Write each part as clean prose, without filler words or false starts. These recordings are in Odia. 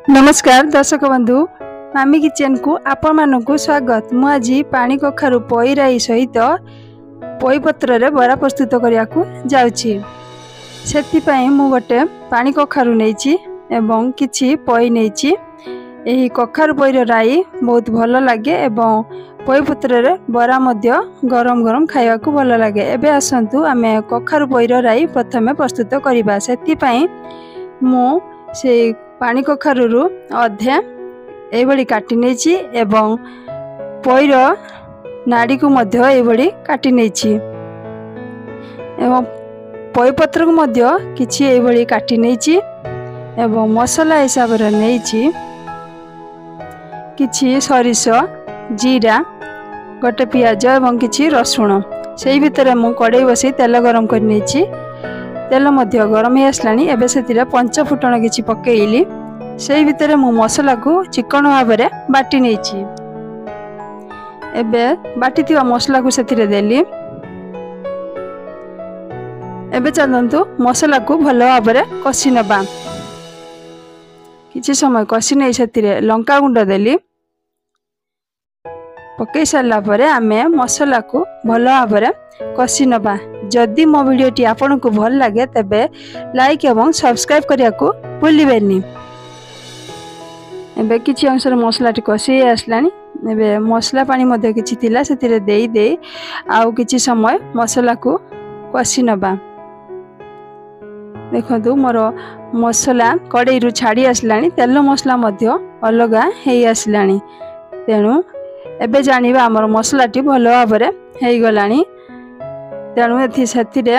ନମସ୍କାର ଦର୍ଶକ ବନ୍ଧୁ, ମାମି କିଚେନକୁ ଆପଣମାନଙ୍କୁ ସ୍ୱାଗତ। ମୁଁ ଆଜି ପାଣି କଖାରୁ ପୋଇ ରାଇ ସହିତ ପୋଇପତ୍ରରେ ବରା ପ୍ରସ୍ତୁତ କରିବାକୁ ଯାଉଛି। ସେଥିପାଇଁ ମୁଁ ଗୋଟେ ପାଣି କଖାରୁ ନେଇଛି ଏବଂ କିଛି ପୋଇ ନେଇଛି। ଏହି କଖାରୁ ପୋଇର ରାଇ ବହୁତ ଭଲ ଲାଗେ ଏବଂ ପୋଇପତ୍ରରେ ବରା ମଧ୍ୟ ଗରମ ଗରମ ଖାଇବାକୁ ଭଲ ଲାଗେ। ଏବେ ଆସନ୍ତୁ ଆମେ କଖାରୁ ପୋଇର ରାଇ ପ୍ରଥମେ ପ୍ରସ୍ତୁତ କରିବା। ସେଥିପାଇଁ ମୁଁ ସେଇ ପାଣି କଖାରୁରୁ ଅଧେ ଏଇଭଳି କାଟି ନେଇଛି ଏବଂ ପୋଇର ନାଡ଼ିକୁ ମଧ୍ୟ ଏଇଭଳି କାଟି ନେଇଛି ଏବଂ ପୋଇପତ୍ରକୁ ମଧ୍ୟ କିଛି ଏଇଭଳି କାଟି ନେଇଛି ଏବଂ ମସଲା ହିସାବରେ ନେଇଛି କିଛି ସୋରିଷ, ଜିରା, ଗୋଟେ ପିଆଜ ଏବଂ କିଛି ରସୁଣ। ସେଇ ଭିତରେ ମୁଁ କଡ଼େଇ ବସେଇ ତେଲ ଗରମ କରି ନେଇଛି। ତେଲ ମଧ୍ୟ ଗରମ ହେଇ ଆସିଲାଣି। ଏବେ ସେଥିରେ ପଞ୍ଚ ଫୁଟଣ କିଛି ପକେଇଲି। ସେଇ ଭିତରେ ମୁଁ ମସଲାକୁ ଚିକଣ ଭାବରେ ବାଟି ନେଇଛି। ଏବେ ବାଟିଥିବା ମସଲାକୁ ସେଥିରେ ଦେଲି। ଏବେ ଚାଲନ୍ତୁ ମସଲାକୁ ଭଲ ଭାବରେ କଷି ନେବା। କିଛି ସମୟ କଷି ନେଇ ସେଥିରେ ଲଙ୍କା ଗୁଣ୍ଡ ଦେଲି। ପକେଇ ସାରିଲା ପରେ ଆମେ ମସଲାକୁ ଭଲ ଭାବରେ କଷି ନେବା। ଯଦି ମୋ ଭିଡ଼ିଓଟି ଆପଣଙ୍କୁ ଭଲ ଲାଗେ ତେବେ ଲାଇକ୍ ଏବଂ ସବସ୍କ୍ରାଇବ୍ କରିବାକୁ ଭୁଲିବେନି। ଏବେ କିଛି ଅଂଶରେ ମସଲାଟି କଷି ହେଇ ଆସିଲାଣି। ଏବେ ମସଲା ପାଣି ମଧ୍ୟ କିଛି ଥିଲା ସେଥିରେ ଦେଇ ଦେଇ ଆଉ କିଛି ସମୟ ମସଲାକୁ କଷି ନେବା। ଦେଖନ୍ତୁ ମୋର ମସଲା କଡ଼େଇରୁ ଛାଡ଼ି ଆସିଲାଣି, ତେଲ ମସଲା ମଧ୍ୟ ଅଲଗା ହେଇ ଆସିଲାଣି। ତେଣୁ ଏବେ ଜାଣିବା ଆମର ମସଲାଟି ଭଲ ଭାବରେ ହେଇଗଲାଣି। ତେଣୁ ସେଥିରେ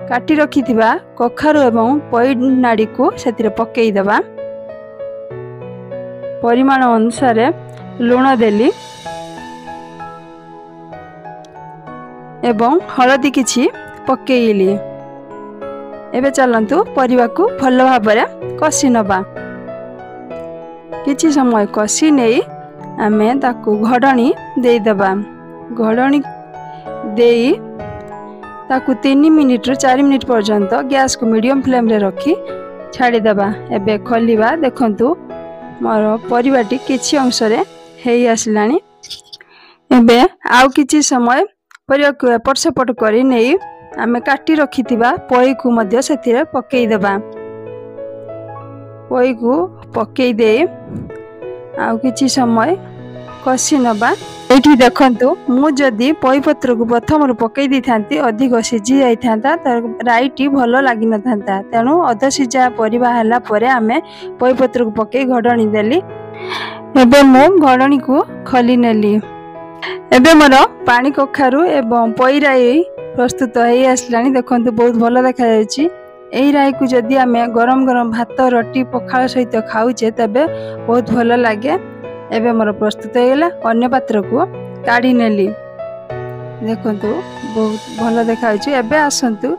କାଟି ରଖିଥିବା କଖାରୁ ଏବଂ ପୋଇ ନାଡ଼ିକୁ ସେଥିରେ ପକେଇଦେବା। ପରିମାଣ ଅନୁସାରେ ଲୁଣ ଦେଲି ଏବଂ ହଳଦୀ କିଛି ପକେଇଲି। ଏବେ ଚାଲନ୍ତୁ ପରିବାକୁ ଭଲ ଭାବରେ କଷି ନେବା। କିଛି ସମୟ କଷି ନେଇ ଆମେ ତାକୁ ଘୋଡ଼ଣୀ ଦେଇଦେବା। ଘୋଡ଼ଣୀ ଦେଇ ତାକୁ 3 ମିନିଟରୁ 4 ମିନିଟ୍ ପର୍ଯ୍ୟନ୍ତ ଗ୍ୟାସକୁ ମିଡ଼ିୟମ୍ ଫ୍ଲେମ୍ରେ ରଖି ଛାଡ଼ିଦେବା। ଏବେ ଖୋଲିବା। ଦେଖନ୍ତୁ ମୋର ପରିବାଟି କିଛି ଅଂଶରେ ହେଇ ଆସିଲାଣି। ଏବେ ଆଉ କିଛି ସମୟ ପରିବାକୁ ଏପଟ ସେପଟ କରି ନେଇ ଆମେ କାଟି ରଖିଥିବା ପୋଇକୁ ମଧ୍ୟ ସେଥିରେ ପକେଇଦେବା। ପୋଇକୁ ପକେଇ ଦେଇ ଆଉ କିଛି ସମୟ କଷି ନେବା। ଏଇଠି ଦେଖନ୍ତୁ ମୁଁ ଯଦି ପୋଇପତ୍ରକୁ ପ୍ରଥମରୁ ପକେଇ ଦେଇଥାନ୍ତି ଅଧିକ ସିଝି ଯାଇଥାନ୍ତା, ରାଇଟି ଭଲ ଲାଗିନଥାନ୍ତା। ତେଣୁ ଅଧ ସିଝା ପରିବା ହେଲା ପରେ ଆମେ ପୋଇପତ୍ରକୁ ପକେଇ ଘୋଡ଼ଣୀ ଦେଲି। ଏବେ ମୁଁ ଘୋଡ଼ଣୀକୁ ଖୋଲି ନେଲି। ଏବେ ମୋର ପାଣି କଖାରୁ ଏବଂ ପୋଇ ରାଇ ପ୍ରସ୍ତୁତ ହେଇ ଆସିଲାଣି। ଦେଖନ୍ତୁ ବହୁତ ଭଲ ଦେଖାଯାଉଛି। ଏହି ରାଇକୁ ଯଦି ଆମେ ଗରମ ଗରମ ଭାତ, ରୁଟି, ପଖାଳ ସହିତ ଖାଉଛେ ତେବେ ବହୁତ ଭଲ ଲାଗେ। ଏବେ ମୋର ପ୍ରସ୍ତୁତ ହେଇଗଲା। ଅନ୍ୟ ପାତ୍ରକୁ କାଢ଼ି ନେଲି। ଦେଖନ୍ତୁ ବହୁତ ଭଲ ଦେଖାଯାଉଛି। ଏବେ ଆସନ୍ତୁ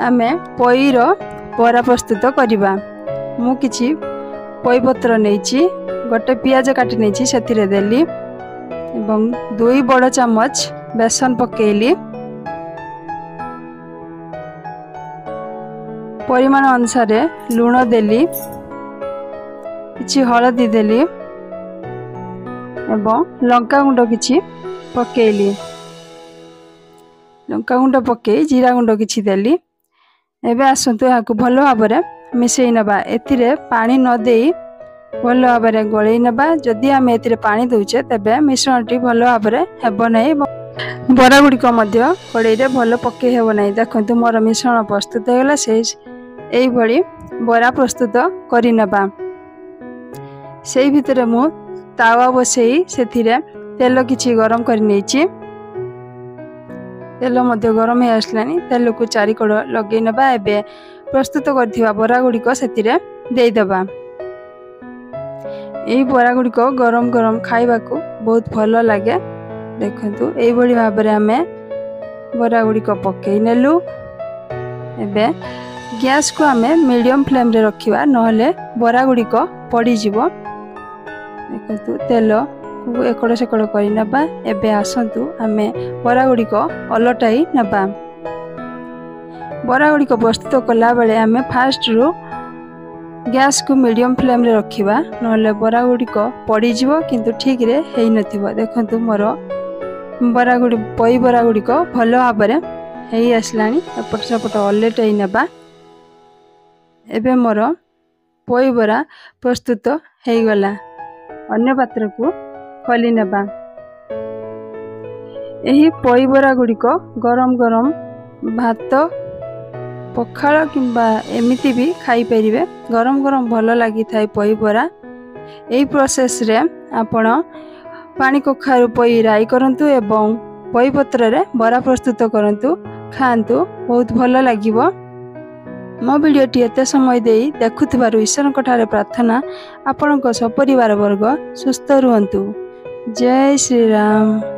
ଆମେ ପୋଇର ବରା ପ୍ରସ୍ତୁତ କରିବା। ମୁଁ କିଛି ପୋଇପତ୍ର ନେଇଛି, ଗୋଟେ ପିଆଜ କାଟି ନେଇଛି ସେଥିରେ ଦେଲି ଏବଂ 2 ବଡ଼ ଚାମଚ ବେସନ ପକେଇଲି। ପରିମାଣ ଅନୁସାରେ ଲୁଣ ଦେଲି, କିଛି ହଳଦୀ ଦେଲି ଏବଂ ଲଙ୍କାଗୁଣ୍ଡ କିଛି ପକେଇଲି। ଲଙ୍କାଗୁଣ୍ଡ ପକେଇ ଜିରା ଗୁଣ୍ଡ କିଛି ଦେଲି। ଏବେ ଆସନ୍ତୁ ଏହାକୁ ଭଲ ଭାବରେ ମିଶାଇ ନେବା। ଏଥିରେ ପାଣି ନ ଦେଇ ଭଲ ଭାବରେ ଗୋଳେଇ ନେବା। ଯଦି ଆମେ ଏଥିରେ ପାଣି ଦେଉଛେ ତେବେ ମିଶ୍ରଣଟି ଭଲ ଭାବରେ ହେବ ନାହିଁ, ବରା ଗୁଡ଼ିକ ମଧ୍ୟ କଡ଼େଇରେ ଭଲ ପକେଇ ହେବ ନାହିଁ। ଦେଖନ୍ତୁ ମୋର ମିଶ୍ରଣ ପ୍ରସ୍ତୁତ ହେଇଗଲା। ସେଇ ଏଇଭଳି ବରା ପ୍ରସ୍ତୁତ କରିନେବା। ସେଇ ଭିତରେ ମୁଁ ତାୱା ବସେଇ ସେଥିରେ ତେଲ କିଛି ଗରମ କରି ନେଇଛି। ତେଲ ମଧ୍ୟ ଗରମ ହେଇ ଆସିଲାଣି। ତେଲକୁ ଚାରିକଡ଼ ଲଗେଇ ନେବା। ଏବେ ପ୍ରସ୍ତୁତ କରିଥିବା ବରା ଗୁଡ଼ିକ ସେଥିରେ ଦେଇଦେବା। ଏହି ବରା ଗୁଡ଼ିକ ଗରମ ଗରମ ଖାଇବାକୁ ବହୁତ ଭଲ ଲାଗେ। ଦେଖନ୍ତୁ ଏଇଭଳି ଭାବରେ ଆମେ ବରା ଗୁଡ଼ିକ ପକେଇ ନେଲୁ। ଏବେ ଗ୍ୟାସକୁ ଆମେ ମିଡ଼ିୟମ୍ ଫ୍ଲେମ୍ରେ ରଖିବା, ନହେଲେ ବରା ଗୁଡ଼ିକ ପଡ଼ିଯିବ। ଦେଖନ୍ତୁ ତେଲକୁ ଏକଡ଼ ସେକଡ଼ କରି ନେବା। ଏବେ ଆସନ୍ତୁ ଆମେ ବରା ଗୁଡ଼ିକ ଓଲଟାଇ ନେବା। ବରା ଗୁଡ଼ିକ ପ୍ରସ୍ତୁତ କଲାବେଳେ ଆମେ ଫାଷ୍ଟରୁ ଗ୍ୟାସ୍କୁ ମିଡ଼ିୟମ୍ ଫ୍ଲେମ୍ରେ ରଖିବା, ନହେଲେ ବରା ଗୁଡ଼ିକ ପଡ଼ିଯିବ କିନ୍ତୁ ଠିକ୍ରେ ହେଇନଥିବ। ଦେଖନ୍ତୁ, ମୋର ବରା ଗୁଡ଼ି ପୋଇ ବରା ଗୁଡ଼ିକ ଭଲ ଭାବରେ ହେଇ ଆସିଲାଣି। ଏପଟ ସେପଟ ଓଲଟେଇ ନେବା। ଏବେ ମୋର ପୋଇ ବରା ପ୍ରସ୍ତୁତ ହେଇଗଲା। ଅନ୍ୟ ପାତ୍ରକୁ ଖୋଲି ନେବା। ଏହି ପୋଇ ବରା ଗୁଡ଼ିକ ଗରମ ଗରମ ଭାତ, ପଖାଳ କିମ୍ବା ଏମିତି ବି ଖାଇପାରିବେ। ଗରମ ଗରମ ଭଲ ଲାଗିଥାଏ ପୋଇ ବରା। ଏହି ପ୍ରୋସେସ୍ରେ ଆପଣ ପାଣି କଖାରୁ ପୋଇ ରାଇ କରନ୍ତୁ ଏବଂ ପୋଇ ପତ୍ରରେ ବରା ପ୍ରସ୍ତୁତ କରନ୍ତୁ, ଖାଆନ୍ତୁ, ବହୁତ ଭଲ ଲାଗିବ। ମୋ ଭିଡ଼ିଓଟି ଏତେ ସମୟ ଦେଇ ଦେଖୁଥିବାରୁ ଈଶ୍ୱରଙ୍କ ଠାରେ ପ୍ରାର୍ଥନା, ଆପଣଙ୍କ ସପରିବାର ବର୍ଗ ସୁସ୍ଥ ରୁହନ୍ତୁ। ଜୟ ଶ୍ରୀରାମ।